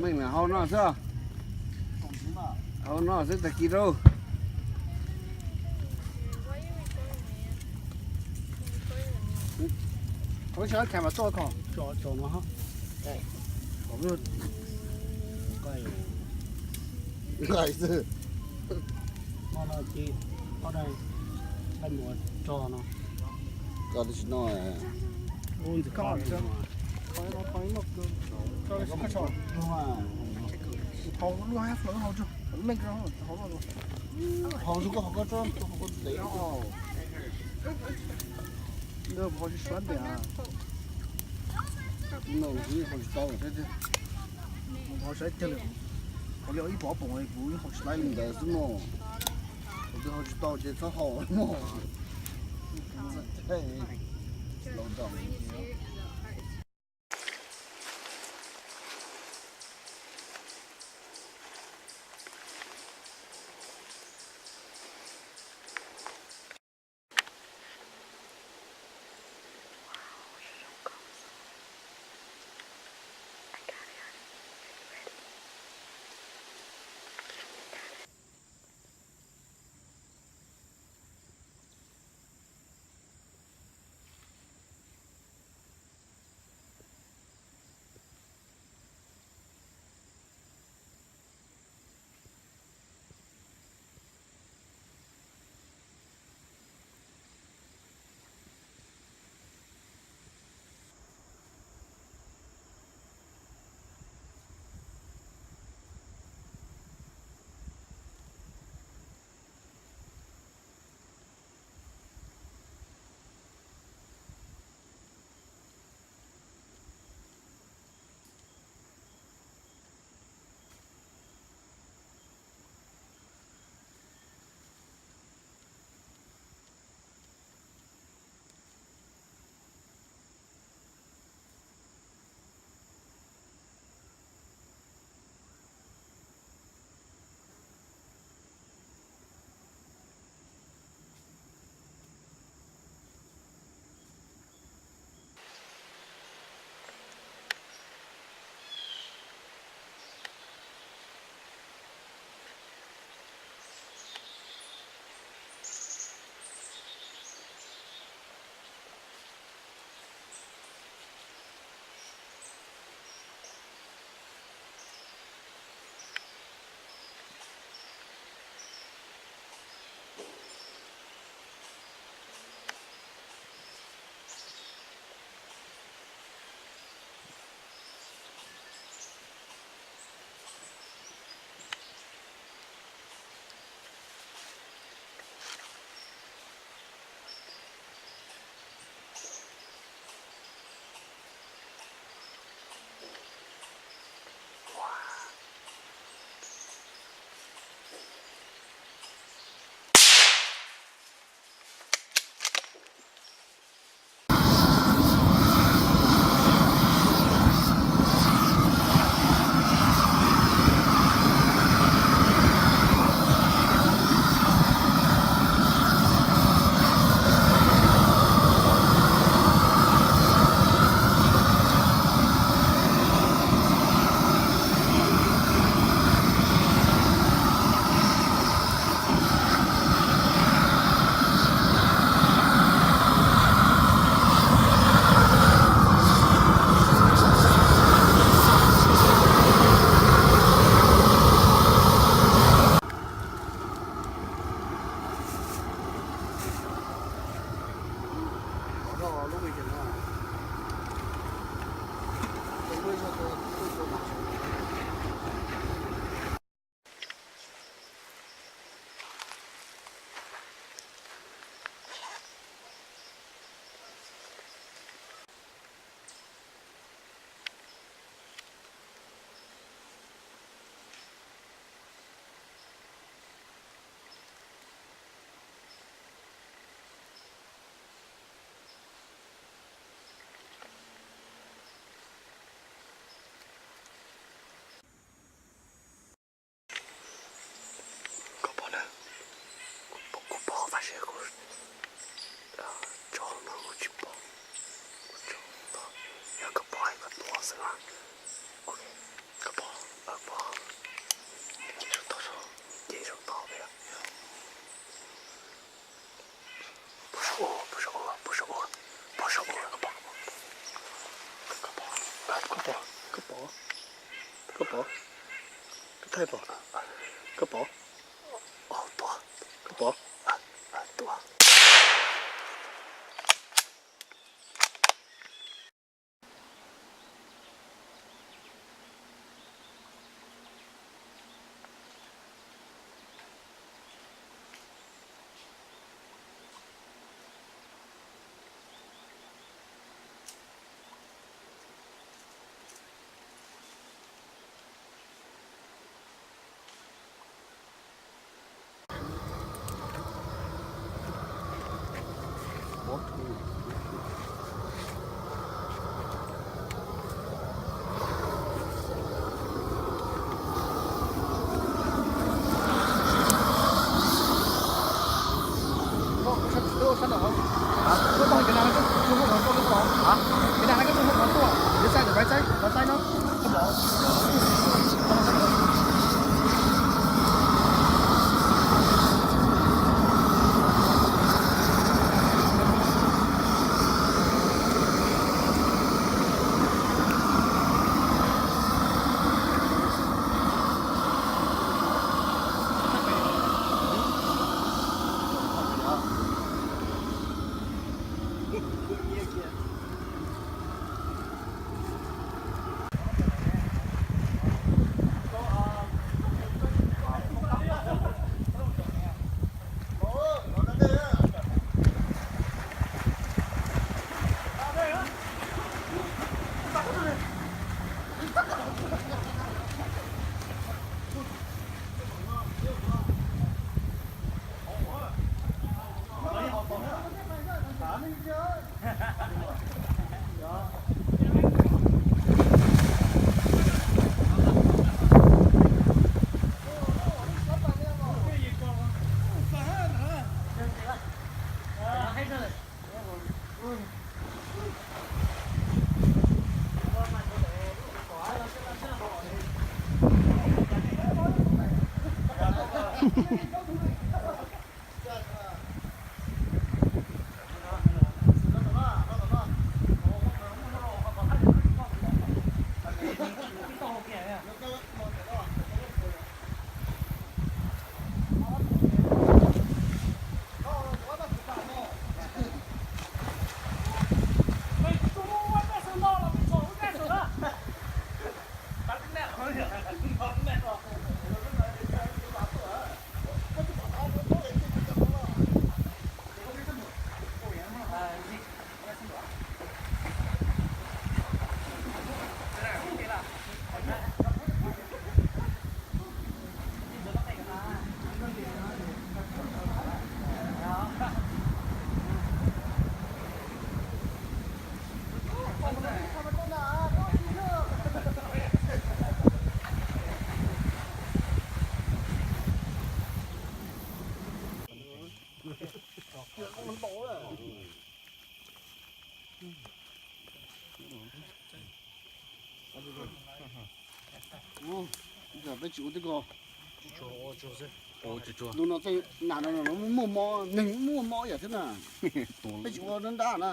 Hau no xwb, hau no xwb tag kis rau. Ov, sab khas mas tuaj kho. Tso, tso no hov. Nqaij xwb. Hmo no ces ob daim nqaij muas tso no. Koj twb tsis noj. Ub, ntxim koj. Hau lub hab hlau hau tso, meej hau lub. Hau tso koj, hau koj tso, hau koj tso. Nkawd ho tsis suav ntiag. Kuv no kuv yeej haus tsis tau thiab tiag. Ho saib kiag lawm, qhov li ib pob poom kuv yeej haus tsis laib li ntawd xwb mog. Kuv twb haus tsis tau ces txhob haus mog. Koj pom na, kuv pom tab sis kuv tso no kuv tsis pom. Kuv tso no, yog koj pom koj tuav xwb na. Ok, koj pom. Koj thaij pom, koj pom, koj pom, tua. Peb tsis ua twb ko. Lub no tej nas no no muaj mob, neeg muaj mob yam thiab na. Peb tsis ua nrab nrab na.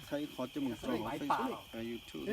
Thaij ib qho coj mus tso hauv Facebook, YouTube.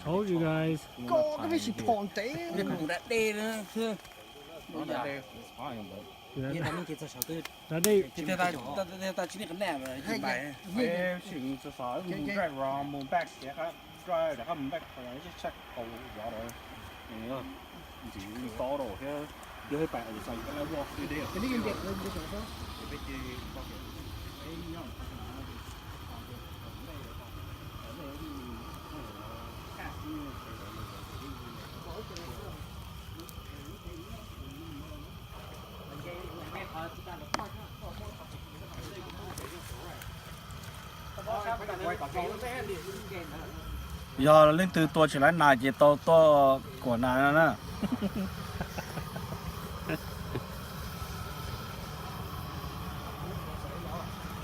Told you guys. Koj twb pheej tsis phom ntev. Kuv da dej na. Da dej. Ntxiv li tau rau thiab, yog pais xav yuav lab voj xwb deb. Yog leej twg tua tsis laib nas ces tau tuaj kuam nas no na.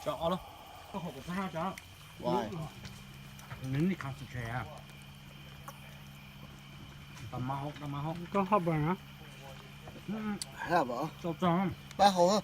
Tso ob lub. Koj hauv kuv txhab tso. Nws nik concentrate a. Tau ma hauv, tau ma hauv. Koj hauv pam na. Tau tau. Pab hauv.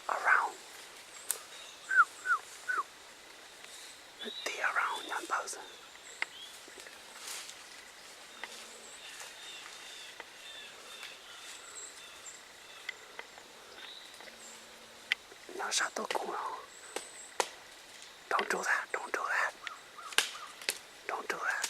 Around. Ti around nyob ntawd xwb. Nyob sab tus kub no. Don't do that, don't do that. Don't do that.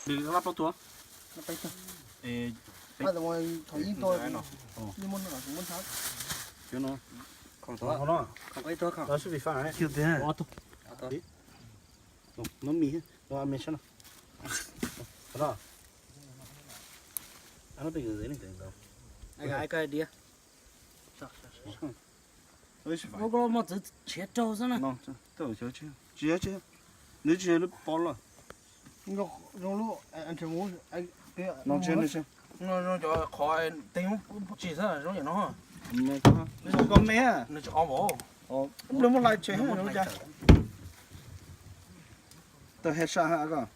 Bi lab plaub tuag. Tab tom thov yeej tua, yeej muab no, muab thab. Cov no. Khoom tuag. Khoom tuag. Khoom ib tuag khoom. Nó should be fine, right? Kill them. Nó mì, nó ăn men sẵn. Nó bị người dưới này. Ai ai coi đi. Ui, koj mos txwv tshiav rau xwb na. Tsis yog, tsis yog, nws tsis yog lub pov los. Zoo lub, no tsis, no tsis. Cov qhov teg pov tsis xwb zoo yam no. Koj me, nws tsis qhov vauv. Nws muaj lai tsev zoo cas. Tawg hev saj ha koj.